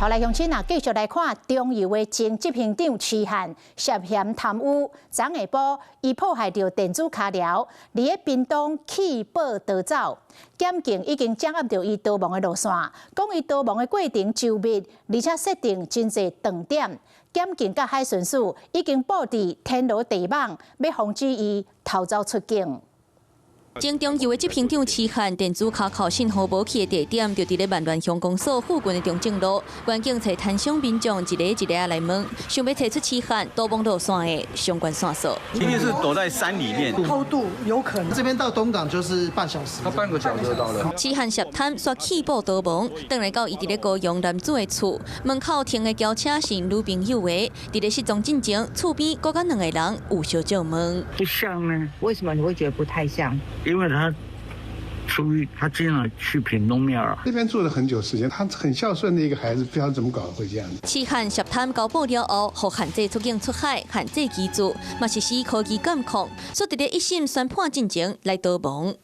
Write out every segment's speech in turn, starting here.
好來，鄉親啊，繼續來看中油的前執行長徐漢涉嫌貪污，昨下晡伊破壞著電子跤鐐，佇咧屏東棄保逃走，檢警已經掌握著伊逃亡的路線，講伊逃亡的過程周密，而且設定真濟斷點。檢警佮海巡署已經布置天羅地網，欲防止伊逃走出境。前中油的執行長徐漢電子跤銬信號無去的地點，就佇咧萬巒鄉公所附近的中正路。關警揣攤商民眾一个一个仔來問，想欲揣出徐漢逃亡路線的相關線索。一定是躲在山裡面。偷渡有可能，這邊到東港就是半小時。他半個小時就到了。徐漢涉貪煞棄保逃亡，轉來到伊佇咧高雄男子的厝門口停的轎車是女朋友的，佇咧失蹤進前，厝邊閣佮兩个人有相借問。不像呢？為什麼你會覺得不太像？因為他出於他經常去屏東廟啊，那邊住了很久時間，他很孝順的一個孩子，不曉得怎麼搞會這樣。徐漢涉貪交保了後，予限制出境出海，限制居住，嘛實施科技監控，煞佇咧一審宣判進前來逃亡。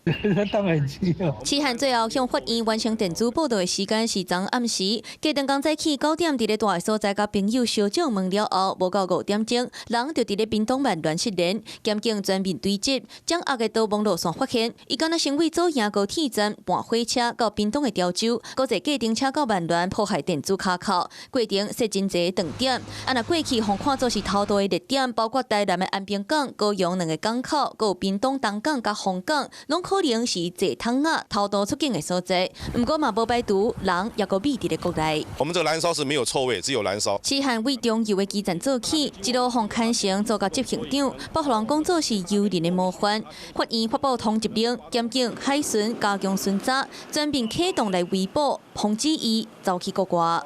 當然知哦。徐漢最後向法院完成電子報到的時間是昨暗時，隔頓工早起9點，佇咧蹛的所在佮朋友相借問了後，無夠5點鐘，人就佇咧屏東萬巒失聯，檢警全面追緝，掌握的逃亡路線發現，伊敢若先為左營高鐵站盤火車到屏東的潮州，閣坐計程車到萬巒破壞電子跤銬，過程設真濟斷點。啊，若過去予看做是偷渡的熱點，包括台南的安平港、高雄兩个港口，閣有屏東東港佮鳳港，攏可能是坐桶仔偷渡出境的所在。毋過嘛無排除人猶閣秘佇咧國內。我們這個燃燒是沒有臭味，只有燃燒。徐漢為中油的基層做起，一路予牽成做到執行長，予人講做是誘人的模範。法院發布通緝令，檢警、海巡加強巡查，全面啟動來圍捕，防止伊走去國外。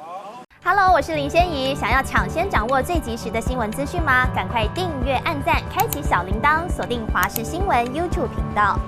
Hello，我是林仙怡。想要搶先掌握最及時的新聞資訊嗎？趕快訂閱、按讚、開啟小鈴鐺，鎖定華視新聞 YouTube 頻道。